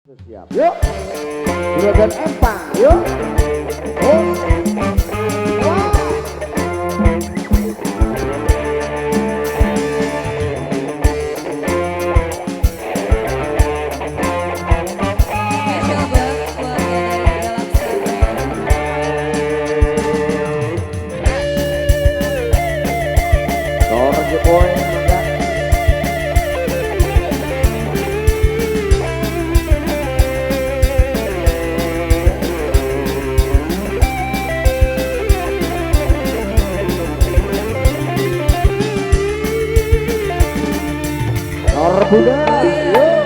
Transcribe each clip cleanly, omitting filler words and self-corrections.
Siap. Yuk. Juragan Empang, yuk. Oh. Wah. Bunda, yuk.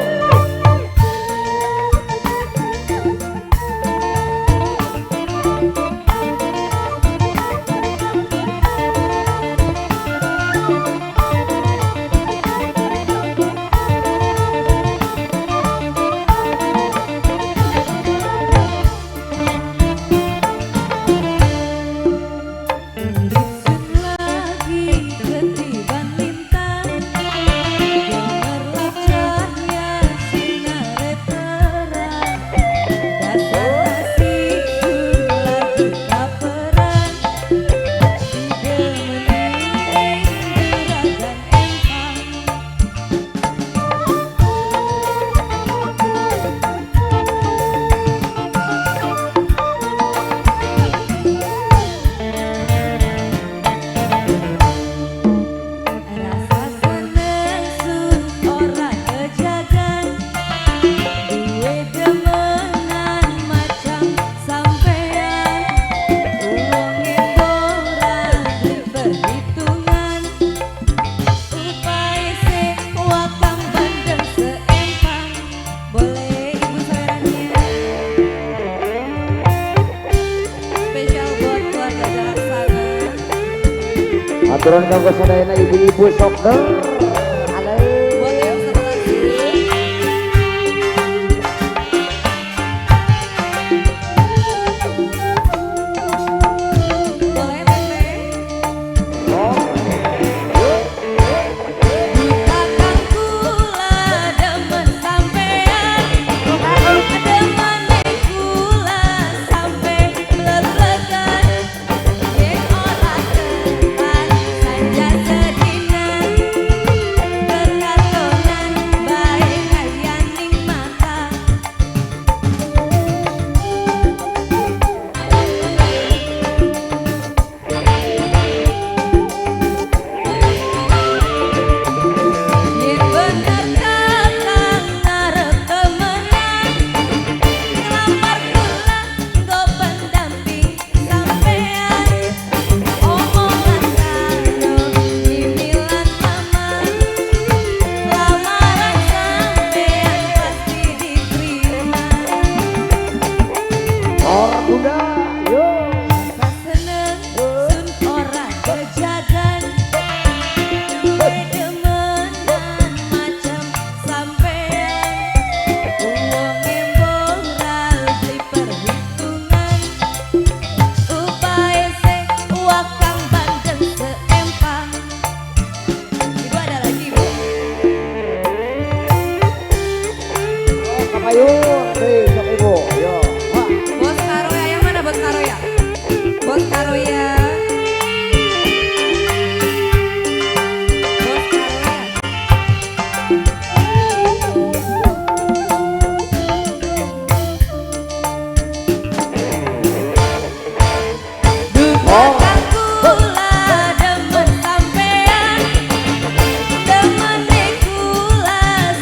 Aturan kanggo sadayana ibu-ibu sok der.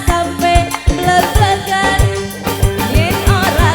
Sampai blek-blekan yen ora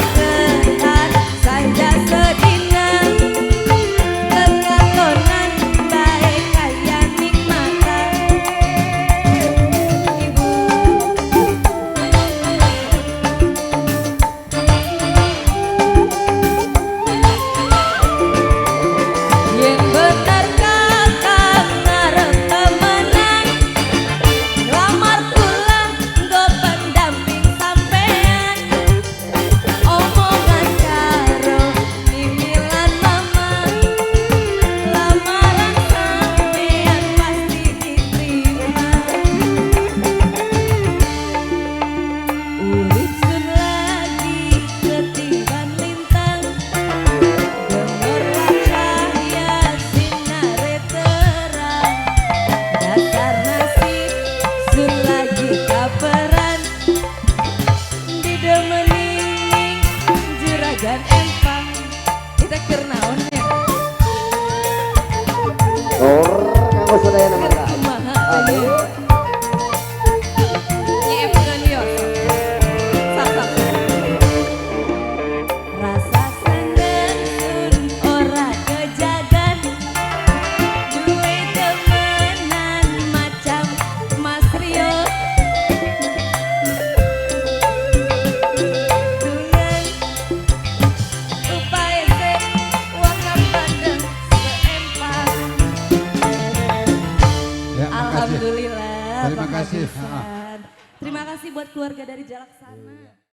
Jagan empang. Kita keur naon ya? Tur kanggo sadayana Keur mangga. kumaha teh? Aduh. Nyeepkeun yo. Sok sok. Rasa seneng sun ora kejagan, duwe temenan macam Mas Rio. Dengan upaya se wong pandeng seempang. Ya, makasih. Alhamdulillah. Terima kasih. Penghabisan. Terima kasih buat keluarga dari Jalaksana.